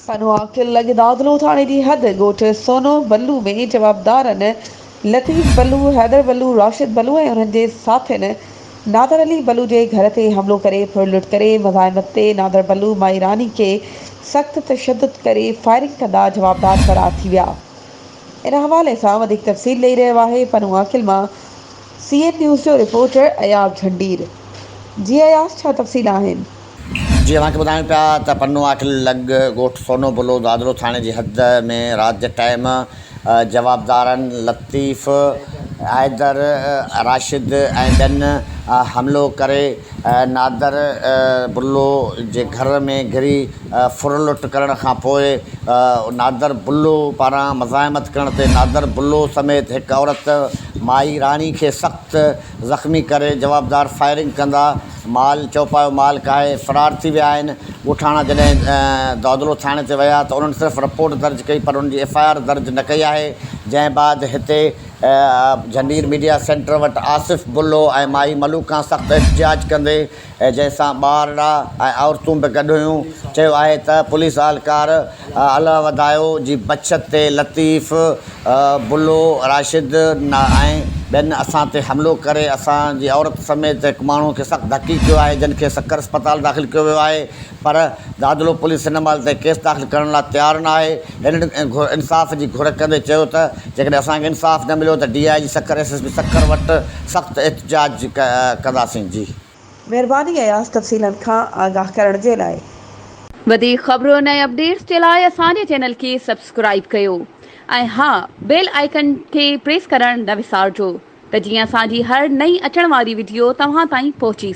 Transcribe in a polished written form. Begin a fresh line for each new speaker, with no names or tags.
پنوعاقل لڳ دادلو ٿاڻي جي حد ڳوٺ سونو بلو ۾ جوابدارن لطيف بلو، حيدر بلو، راشد بلو ۽ انهن جي ساٿين نادر علي بلو جي گهر تي حملو ڪري ڦرلٽ ڪري مزاحمت تي نادر بلو مائي راني کي سخت تشدد ڪري فائرنگ ڪندا جوابدار فرار ٿي ويا. ان حوالي سان وڌيڪ تفصيل ڏئي رهيو آهي پنوعاقل مان سي اين نيوز جو رپورٽر اياز جهنڊير. جي اياز ڇا تفصيل آهن؟
جي اوهان کي ٻڌايون پيا ته پنو آکل لڳ ڳوٺ سونو بلو دادلو ٿاڻي جي حد ۾ رات جي ٽائيم جوابدارن لطيف، حيدر، راشد ۽ ٻين حملو ڪري نادر بلو جي گهر ۾ گهري ڦر لٽ ڪرڻ کان پوء نادر بلو پاران مزاحمت ڪرڻ تي نادر بلو سميت هڪ عورت مائي راڻي کي سخت زخمي ڪري جوابدار فائرنگ ڪندا مال چوپايو مال ڪاهي فرار ٿي ويا آهن، ڳوٺاڻا جڏهن دادلو ٿاڻي تي ويا ته انهن صرف رپورٽ درج ڪئي پر ان جي ايف I R درج نه ڪئي آهي، جنهن بعد هتي جهنڊير ميڊيا سينٽر وٽ آصف بلو ۽ مائي ملوڪان سخت احتجاج ڪندي جنهن سان ٻارڙا ۽ عورتون به گڏ هيون چيو آهي ته پوليس اهلڪار الله وڌايو جي بڇ تي لطيف بلو، راشد ۽ ٻين اسان تي حملو ڪري اسان جي عورت سميت هڪ ماڻهو کي سخت ڌڪي ڪيو آهي جن کي سکر اسپتال داخل ڪيو ويو آهي پر دادلو پوليس هن مهل تائين ڪيس داخل ڪرڻ لاء تيار نه آهي هنن انصاف جي گهر ڪندي چيو ته جيڪڏهن اسان کي انصاف نه مليو ته D I G Sukkur S S P Sukkur وٽ سخت احتجاج ڪنداسين جي.
مهرباني اياز تفصيلن کان آگاهه ڪرڻ جي لاء. وڌيڪ خبرن ۽ اپڊيٽس جي لاء اسان جي چينل کي سبسڪرائيب ڪيو ۽ ها بيل آئيڪن کي پريس ڪرڻ نه وسارجو ته جيئن اسان جي هر نئين اچڻ واري وڊيو توهان تائين پهچي.